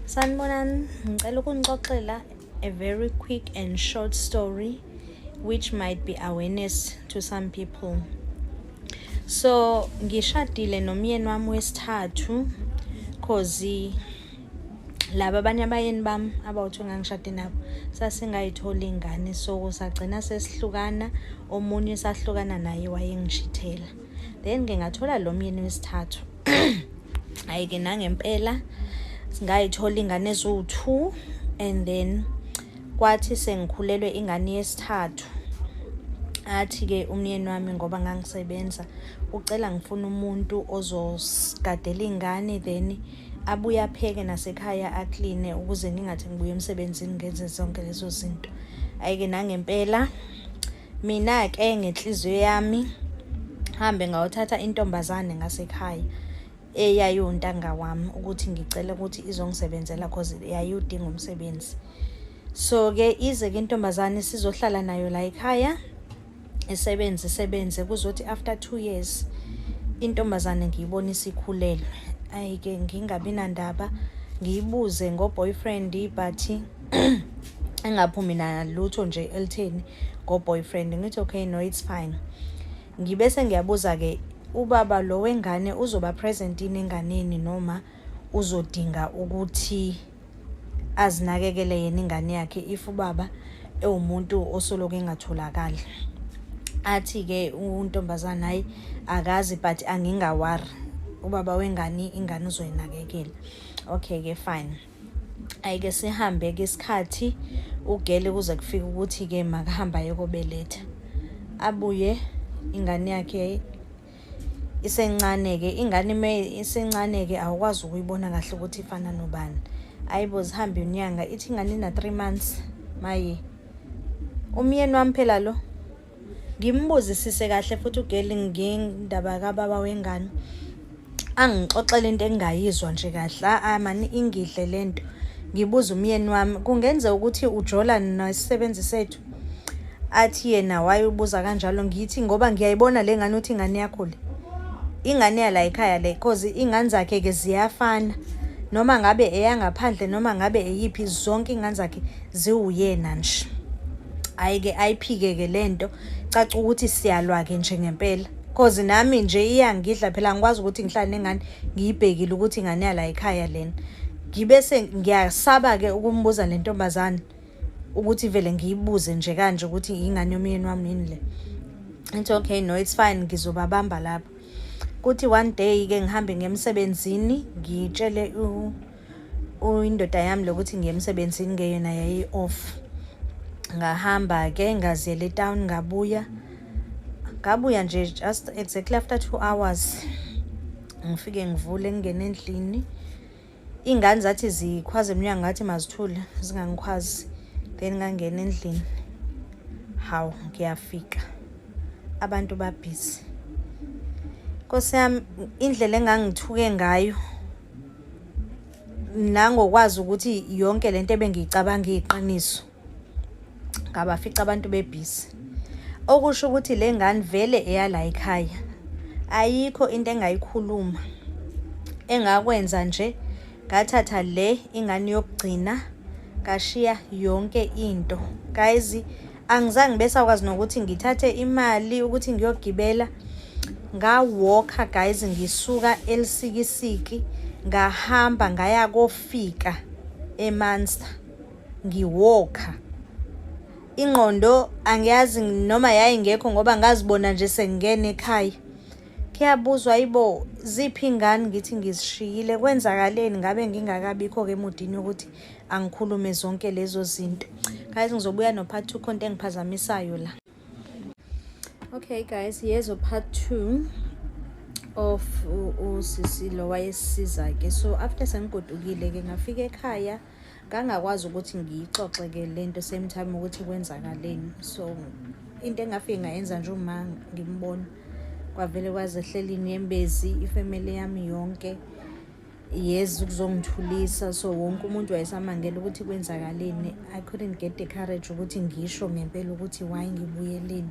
Sanibonani, ngicela ukunixoxela a very quick and short story which might be awareness to some people. So ngishadile nomyeni wami wesithathu, cause laba abanye abayeni bami abawu-two engangishade nabo sasingayitholi ingane, so sagcina sesihlukana. Omunye sahlukana naye wayengishithela, then-ke ngathola lo myeni wesithathu. Hhayi-ke, nangempela ngayithola ingane eziwu-two, and then kwathi sengikhulelwe ingane yesithathu, athi-ke umyeni wami, ngoba ngangisebenza, ucela ngifune umuntu ozosigadela ingane, then abuye apheke nasekhaya, akline, ukuze ngingathi ngibuye emsebenzini ngenze zonke lezo zinto. Hhayi-ke, nangempela mina-ke ngenhliziyo yami hambe ngawuthatha intombazane ngasekhaya eyayiwuntanga wami, ukuthi ngicela ukuthi izongisebenzela, cause yayiwudinga umsebenzi. So-ke ize-ke intombazane, sizohlala nayo la ekhaya, isebenze, isebenze. Kuzothi after 2 years intombazane ngiyibona isikhulelwe. Ayi-ke, ngingabi nandaba, ngiyibuze ngo-boyfriend, but engaphumi nalutho nje elitheni ngo-boyfriend. Ngithi, "Okay, no, it's fine." Ngibe sengiyabuza-ke, ubaba lo wengane uzoba present yini enganeni, noma uzodinga ukuthi azinakekele yena ingane yakhe if ubaba ewumuntu osoloku engatholakali? Athi-ke untombazane, hhayi, akazi, but anginga-worry, ubaba wengane ingane uzoyinakekela. Okay-ke, fine. Hhayi-ke, sihambe-ke isikhathi, ugele kuze kufike ukuthi-ke makahambe ayokobeletha, abuye ingane yakhe isencane-ke. Ingane isencane-ke, awukwazi ukuyibona kahle ukuthi ifana nobani. Ayibo, zihambe inyanga, ithi ingane ina-3 months. Maye, umyeni wami phela lo, ngimbuzisise kahle futhi ugeli ngendaba kababa wengane, angixoxele into engingayizwa nje kahle. A mani, ingidle lento. Ngibuza umyeni wami, kungenzeka ukuthi ujola nesisebenzi sethu? Athi yena, wayebuza kanjalo? Ngithi, ngoba ngiyayibona le ngane ukuthi ingane yakho le, ingane yala ekhaya le, cause ingane zakhe-ke ziyafana, noma ngabe eyangaphandle noma ngabe eyiphi, zonke ingane zakhe ziwuyena nje. Hhayi-ke, ayiphike-ke lento, caca ukuthi siyalwa-ke nje ngempela, cause nami nje iyangidla phela. Angikwazi ukuthi ngihlale nengane ngiyibhekile ukuthi ingane yala ekhaya lena. Ngibe ngiyasaba-ke ukumbuza le ntombazane, ukuthi vele ngiyibuze nje kanje ukuthi ingane yomyeni wami yini le. Ngithi, "Okay, no, it's fine, ngizobabamba lapho." Kuthi one day-ke ngihambe ngemsebenzini, ngitshele indoda yami lokuthi ngiye emsebenzini, ke yona yayi-off. Ngahamba-ke, ngaziyela etown, ngabuya, ngabuya nje just exactly after 2 hours. Ngifike ngivule, ngingene endlini, iy'ngane zathi zikhwaza emnyango, ngathi mazithule, zingangikhwazi. Then ngangena endlini, hawu, ngiyafika abantu babhizi. Nkosi yami, indlela engangithuke ngayo, nangokwazi ukuthi yonke lento ebengiyicabanga iyiqiniso. Ngabafica abantu bebhizi, okusho ukuthi le ngane vele eyala ekhaya. Ayikho into engayikhuluma. Engakwenza nje, ngathatha le ingane yokugcina, ngashiya yonke into. Guys, angizange besakwazi nokuthi ngithathe imali ukuthi ngiyogibela. Nga-walk-a, guys, ngisuka eLusikisiki, ngahamba ngaya kofika eMunster, ngi-walk-a. Ingqondo angiyazi noma yayingekho, ngoba ngazibona nje sengingena ekhaya. Kuyabuzwa, "Hayibo, ziphi iy'ngane?" Ngithi, "Ngizishiyile." Kwenzakaleni? Ngabe ngingakabikho-ke emudini yokuthi angikhulume zonke lezo zinto. Guys, ngizobuya no-part two, khona into engiphazamisayo la. Okay guys, here's part two of usisi lo wayesisiza-ke. So after sengigodukile-ke, ngafika ekhaya, ngangakwazi ukuthi ngiyixoxe-ke lento same time ukuthi kwenzakaleni. So into engafike ngayenza nje, uma ngimbona kwavele kwazehlela inyembezi, ifamily yami yonke yeza ukuzongithulisa. So wonke umuntu wayesamangela ukuthi kwenzakaleni. I couldn't get the courage ukuthi ngisho ngempela ukuthi why ngibuyeleni.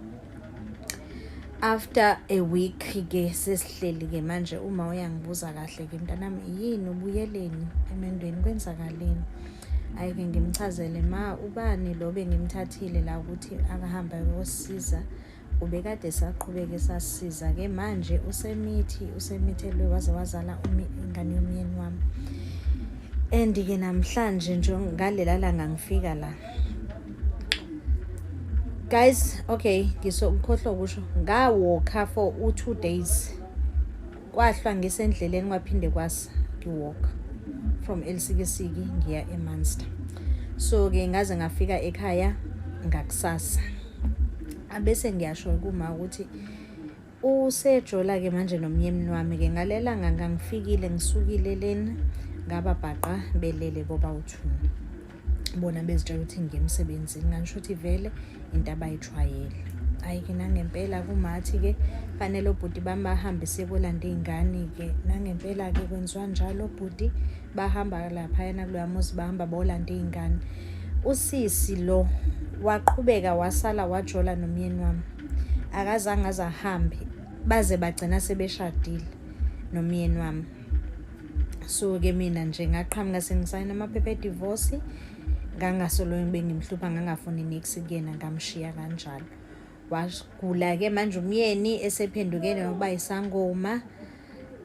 After a week ke sesihleli ke manje, uma uyangibuza kahle ke, mntanami, yini ubuyeleni emendweni, kwenzakaleni? Ayike ngimchazele, ma, ubani lo bengimthathile la ukuthi akahambe ayosiza, ubekade saqhubeka esasiza ke, manje usemithi, usemithelwe waze wazala ingane yomyeni wami. And-ke namhlanje nje ngalela langa ngifika la, guys, okay, ngikhohlwa ukusho, ngawalka for u-2 days, kwahlwa ngisendleleni, kwaphinde kwasa ngiwalk from Elusikisiki ngiya eMunster. So-ke ngaze ngafika ekhaya ngakusasa, abese ngiyasho kuma ukuthi usejola-ke manje nomyeni wami-ke. Ngalelanga ngangifikile, ngisukile lena, ngababhaqa belele boba u-two, bona bezitshela ukuthi ngiye emsebenzini, nganisho ukuthi vele into abayijwayele. Hhayi-ke nangempela kumathi-ke fanele obhuti bami bahambe siyekolanda iy'ngane-ke. Nangempela-ke kwenziwa njalo, obhuti bahamba laphayana kuloya muzi, bahamba bolanda iy'ngane. Usisi lo waqhubeka wasala wajola nomyeni wami, akazange aze ahambe baze bagcina sebeshadile nomyeni wami. So-ke mina nje ngaqhamuka sengisayina amaphepha e-divorce, ngangasolo bengimhlupha, ngangafuni niks kuyena, ngamshiya kanjalo. Wagula-ke manje umyeni, esephendukene ngokuba isangoma,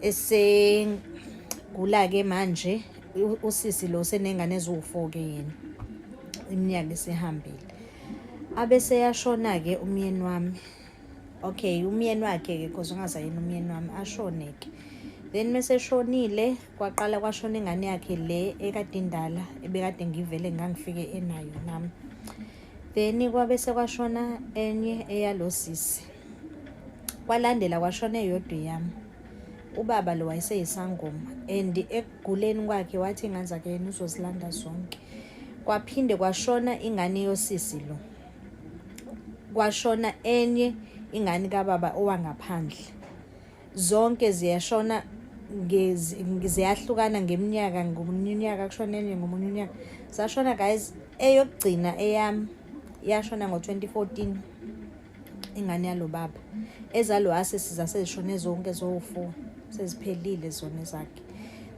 esegula-ke manje usisi lo, senengane eziwu-4-ke yena, iminyaka isihambile. Abese yashona-ke umyeni wami, okay, umyeni wakhe-ke, cause ungazayena umyeni wami, ashone-ke. Then mese eshonile kwaqala kwashona ingane yakhe le ekade indala, ebekade ngivele ngangifike enayo nami. Then kwabe sekwashona enye eyalo sisi, kwalandela kwashona eyodwa yami. Ubaba lo wayeseyisangoma, and ekuguleni kwakhe wathi ingane zakhe yena uzozilanda zonke. Kwaphinde kwashona ingane yosisi lo, kwashona enye ingane kababa owangaphandle. Zonke ziyashona, ziyahlukana ngeminyaka, ngomunye unyaka kushona enye, ngomunye unyaka zashona. Guys, eyokugcina eyami yashona ngo-2014, ingane yalo baba. Ezalo asisi zasezishone zonke zowu-4, seziphelile zona ezakhe.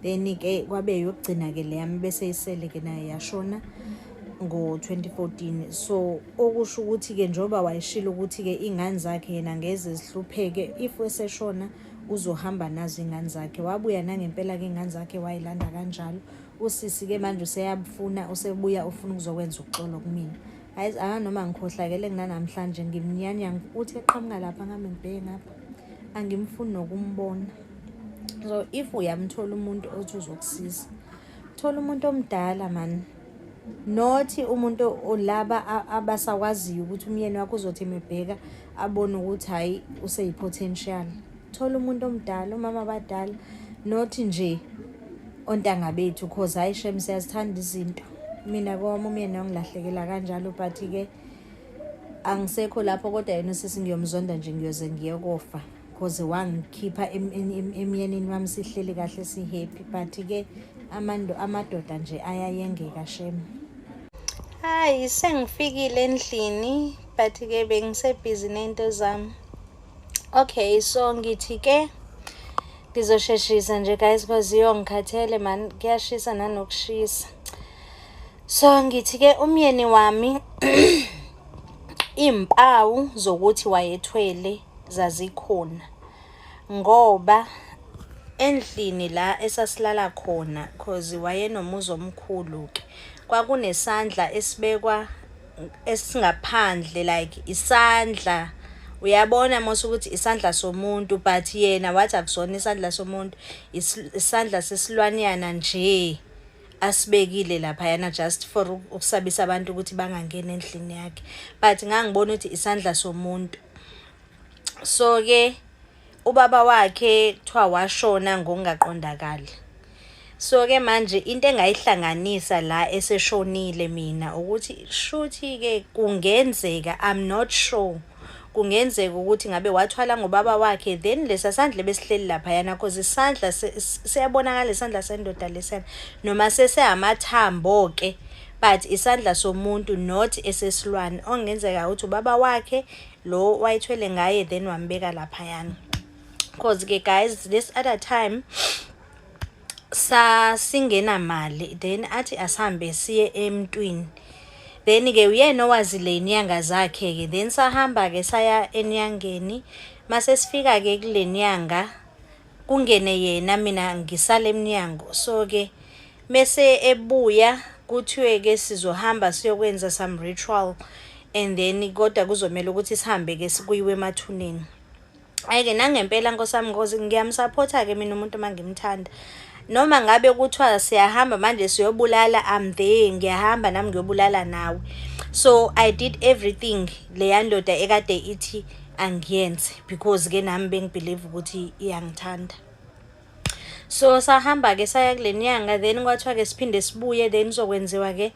Then-ke kwabe eyokugcina-ke le yami bese isele-ke, nayo yashona ngo-2014. So okusho ukuthi-ke njengoba wayeshilo ukuthi-ke iy'ngane zakhe yena ngeze zihlupheke, if eseshona uzohamba nazo iy'ngane zakhe. Wabuya nangempela-ke iy'ngane zakhe wayilanda kanjalo. Usisi-ke manje useyabufuna, usebuya ufuna ukuzokwenza uxolo kumina. Hayi, akanoma ngikhohlakele kunanamhlanje, ngimnyanya uthi eqhamuka lapha ngami ngibheke ngapha, angimfuni nokumbona. So if uyamthola umuntu othi uzokusiza, thola umuntu omdala man, not umuntu laba abasakwaziyo ukuthi umyeni wakho uzothi mebheka abone ukuthi hhayi, useyi-potential. Thola umuntu omdala, omama abadala, not nje ontanga bethu, cause hhayi shem, siyazithanda izinto. Mina kowami umyeni wangilahlekela kanjalo, but-ke angisekho lapho. Kodwa yena usisi ngiyomzonda nje, ngiyoze ngiye kofa, cause wangikhipha emyenini wami sihleli kahle, si-happy. But-ke amadoda nje ayayengeka shem. Hayi, sengifikile endlini, but-ke bengisebhizi ney'nto zami. Okay, so ngithi-ke ngizosheshisa nje guys, cause iyongikhathele man, kuyashisa nanokushisa. So ngithi-ke umyeni wami, iy'mpawu zokuthi wayethwele zazikhona, ngoba endlini la esasilala khona, cause wayenomuzi omkhulu-ke, kwakunesandla esibekwa esingaphandle, like isandla, uyabona mos ukuthi isandla somuntu, but yena wathi akusona isandla somuntu, isandla sesilwanyana nje asibekile laphayana just for ukusabisa abantu ukuthi bangangeni endlini yakhe, but ngangibona ukuthi isandla somuntu. So-ke ubaba wakhe kuthiwa washona ngokungaqondakali. So-ke manje into engayihlanganisa la eseshonile mina ukuthi shuthi-ke kungenzeka, I'm not sure, kungenzeka ukuthi ngabe wathwala ngobaba wakhe, then lesa sandla besihleli laphayana, cause isandla siyabonakala, isandla sendoda lesiyana, noma seseyamathambo-ke, but isandla somuntu, not esesilwane, okungenzeka ukuthi ubaba wakhe. Lo wayethwele ngaye, then wambeka laphayana. 'Cause ke guys, this other time sasingenamali, then athi asihambe siye emntwini. Then ke uyena owazi le nyanga zakhe ke. Then sahamba ke, saya enyangeni. Mase sifika ke kule nyanga, kungene yena, mina ngisale emnyango. So ke mese ebuya, kuthiwe ke sizohamba siyokwenza some ritual and then kodwa kuzomela ukuthi sihambe ke, kuyiwe emathuneni. Hhayi-ke nangempela, nkosi yami, ngozi ngiyamsaphotha-ke mina umuntu uma ngimthanda. Noma ngabe kuthiwa siyahamba manje siyobulala, I'm there, ngiyahamba nami ngiyobulala nawe. So I did everything leya ndoda ekade ithi angiyenze, because-ke nami bengi-believe ukuthi iyangithanda. So sahamba-ke, saya kule nyanga, then kwathiwa-ke siphinde sibuye, then kuzokwenziwa-ke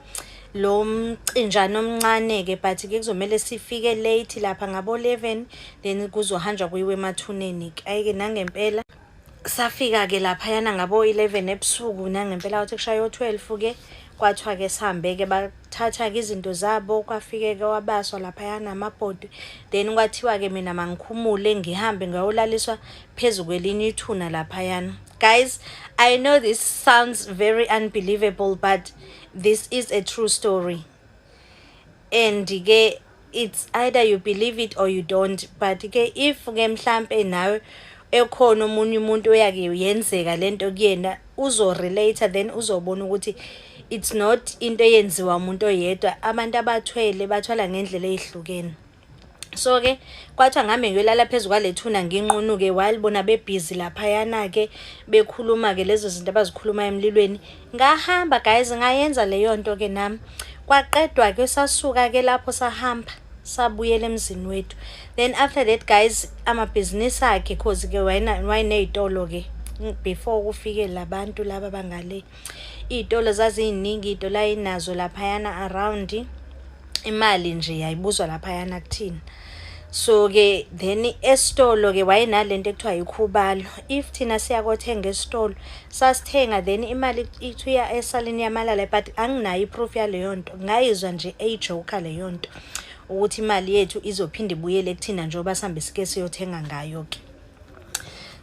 lo mcinjana omncane-ke, but-ke kuzomele sifike late lapha ngabo-11, then kuzohanjwa kuyiwe emathuneni-ke. Hhayi-ke nangempela safika-ke laphayana ngabo-11 ebusuku. Nangempela kwathi kushaya o-12-ke, kwathiwa-ke sihambe-ke. Bathatha-ke izinto zabo, kwafike-ke kwabaswa laphayana amabhodwe. Then kwathiwa-ke mina mangikhumule, ngihambe ngiyolaliswa phezu kwelinye ithuna laphayana. Guys, I know this sounds very unbelievable, but this is a true story, and-ke it's either you believe it or you don't. But-ke if-ke mhlampe nawe ekhona omunye umuntu oyake yenzeka lento kuyena, uzo-relate, then uzobona ukuthi it's not into eyenziwa umuntu oyedwa. Abantu abathwele bathwala ngendlela ey'hlukene. So-ke kwathiwa ngihambe ngiyolala phezu kwale thuna nginqunu-ke, while bona bebhizi laphayana-ke bekhuluma-ke lezo zinto abazikhulumayo emlilweni. Ngahamba guys, ngayenza leyo nto-ke nami. Kwaqedwa-ke, sasuka-ke lapho, sahamba, sabuyela emzini wethu. Then after that guys, amabhizinisi akhe, 'cause-ke wayeney'tolo-ke before kufike labantu laba bangale, iy'tolo zaziy'ningi, iy'tolo ayinazo laphayana around. Imali nje yayibuzwa laphayana kuthina. So-ke then esitolo-ke wayenalento ekuthiwa ikhubalo. If thina siya kothenga esitolo, sasithenga, then imali ithi uya esalini yamalala, but anginayo i-proof yaleyo nto. Ngayizwa nje eyi-joke leyo nto ukuthi imali yethu izophinde ibuyele kuthina njengoba sihambe sike siyothenga ngayo-ke.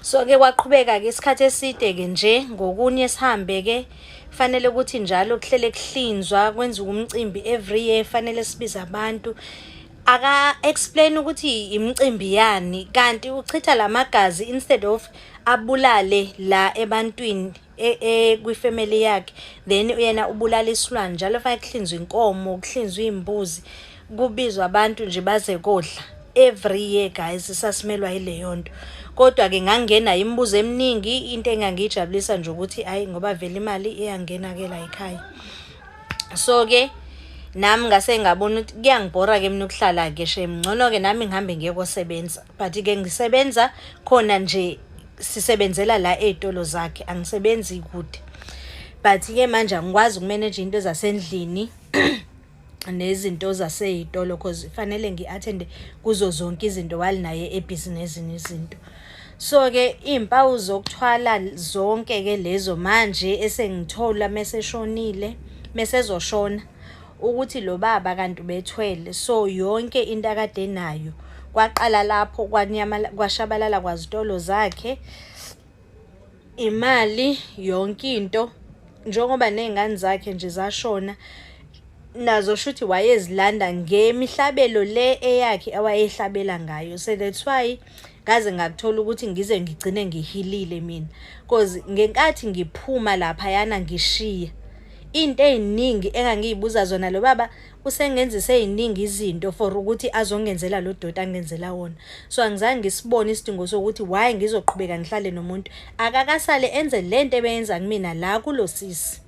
So-ke kwaqhubeka-ke isikhathi eside-ke nje. Ngokunye sihambe-ke, fanele ukuthi njalo kuhlele kuhlinzwa, kwenziwe umcimbi every year, fanele sibize abantu. Aka-explain ukuthi imicimbi yani, kanti uchitha lamagazi instead of abulale la ebantwini kwifamily yakhe, then yena ubulala isilwane. Njalo fanele kuhlinzwe inkomo, kuhlinzwe iy'mbuzi, kubizwa abantu nje baze kodla every year. Guys, sasimelwa yileyo nto. Kodwa-ke ngangingenayo imibuzo eminingi. Into engangiyijabulisa nje ukuthi hhayi, ngoba vele imali iyangena-ke la ekhaya. So-ke nami ngase ngabona ukuthi kuyangibhora-ke mina ukuhlala-ke shem, ngcono-ke nami ngihambe ngiye kosebenza. But-ke ngisebenza khona nje, sisebenzela la ey'tolo zakhe, angisebenzi kude. But-ke manje angikwazi ukumeneja into zasendlini nezinto zasey'tolo, 'cause fanele ngi-attend-e kuzo zonke izinto while naye ebhizi nezinye izinto. So-ke iy'mpawu zokuthwala zonke-ke lezo manje esengithola meseshonile, mesezoshona, ukuthi lo baba kanti ubethwele. So yonke into akade enayo kwaqala lapho kwashabalala, kwazitolo zakhe, imali, yonke into. Njengoba ney'ngane zakhe nje zashona nazo, shuthi wayezilanda ngemihlabelo le eyakhe awayehlabela ngayo. So that's why ngaze ngakuthola ukuthi ngize ngigcine ngihilile mina, 'cause ngenkathi ngiphuma laphayana ngishiya into ey'ningi engangiy'buza zona, lo baba usengenzise ey'ningi izinto for ukuthi azongenzela lo doti angenzela wona. So angizange ngisibone isidingo sokuthi why ngizoqhubeka ngihlale nomuntu akakasale enze lento ebeyenza kumina la kulo sisi.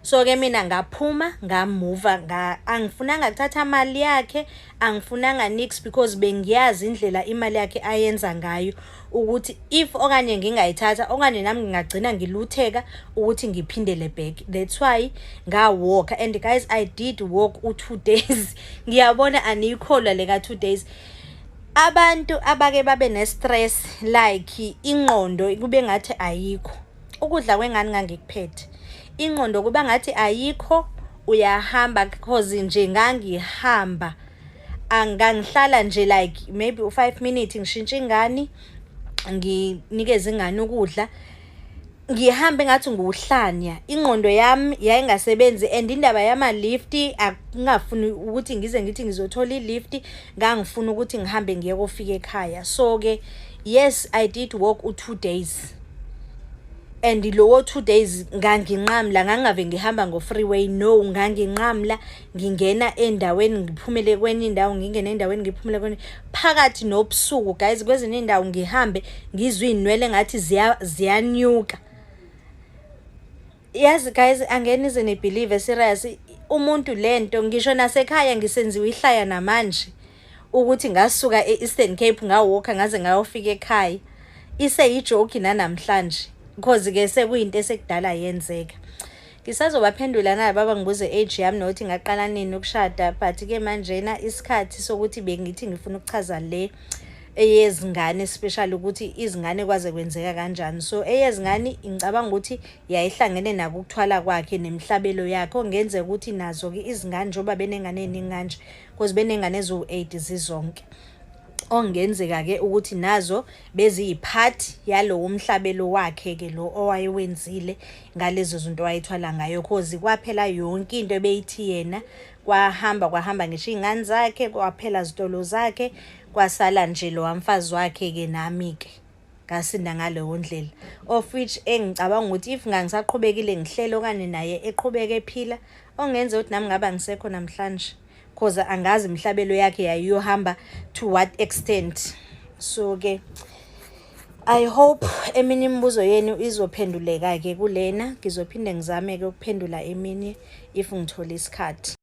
So-ke mina ngaphuma, ngamuva, angifunanga kuthatha mali yakhe, angifunanga niks, because bengiyazi indlela imali yakhe ayenza ngayo, ukuthi if okanye ngingayithatha okanye nami ngingagcina ngilutheka ukuthi ngiphindele back. That's why nga-walk-a. And guys, I did walk u-2 days. Ngiyabona aniyikholwa le ka-2 days. Abantu abake babe ne-stress, like ingqondo kube ngathi ayikho, ukudla kwengane ngangikuphethe, ingqondo kuba ngathi ayikho, uyahamba, 'cause nje ngangihamba. Angangihlala nje like maybe u-5 minutes, ngishintshe ingane, nginikeze ingane ukudla, ngihambe ngathi nguhlanya. Ingqondo yami yayingasebenzi and indaba yama-lift, akungafuni ukuthi ngize ngithi ngizothola i-lift, ngangifuna ukuthi ngihambe ngiye kofika ekhaya. So-ke yes, I did walk u-2 days and lowo 2 days nganginqamla, ngangingave ngihamba ngo-freeway, no, nganginqamla ngingena endaweni, ngiphumele kwenye indawo, ngingene endaweni, ngiphumele kwenye, phakathi nobusuku guys. Kwezinye iy'ndawo ngihambe ngizwe iy'nwele ngathi ziyanyuka. Yazi guys, angeke nize ni-believe, serious, umuntu lento ngisho nasekhaya ngisenziwa ihlaya namanje ukuthi ngasuka e-Eastern Cape ngawalka ngaze ngayofika ekhaya. Iseyi-joke nanamhlanje because-ke sekuyinto esekudala yenzeka. Ngisazobaphendula na baba ngibuze age yami nokuthi ngaqala nini ukushada, but-ke manjena isikhathi sokuthi bengithi ngifuna ukuchaza le eyezingane, especially ukuthi izingane kwaze kwenzeka kanjani. So eyezingane ngicabanga ukuthi yayihlangene nako ukuthwala kwakhe nemihlabelo yakhe, okungenzeka ukuthi nazo-ke izingane, njengoba benengane ey'ningi kanje, because benengane eziwu-8 zizonke, okungenzeka-ke ukuthi nazo beziyi-part yalowo mhlabelo wakhe-ke lo owayewenzile ngalezo zinto wayethwala ngayo, 'cause kwaphela yonke into ebeyithi yena, kwahamba kwahamba ngisho iy'ngane zakhe, kwaphela zitolo zakhe, kwasala nje lowa mfazi wakhe-ke, nami-ke ngasinda ngaleyo ndlela, of which engicabanga ukuthi if ngangisaqhubekile ngihlele okanye naye eqhubeka ephila, okungenzeka ukuthi nami ngabe angisekho namhlanje, 'cause angazi imihlabelo yakhe yayiyohamba to what extent. So-ke I hope eminye imibuzo yenu izophenduleka-ke kulena. Ngizophinde ngizame-ke ukuphendula eminye if ngithola isikhathi.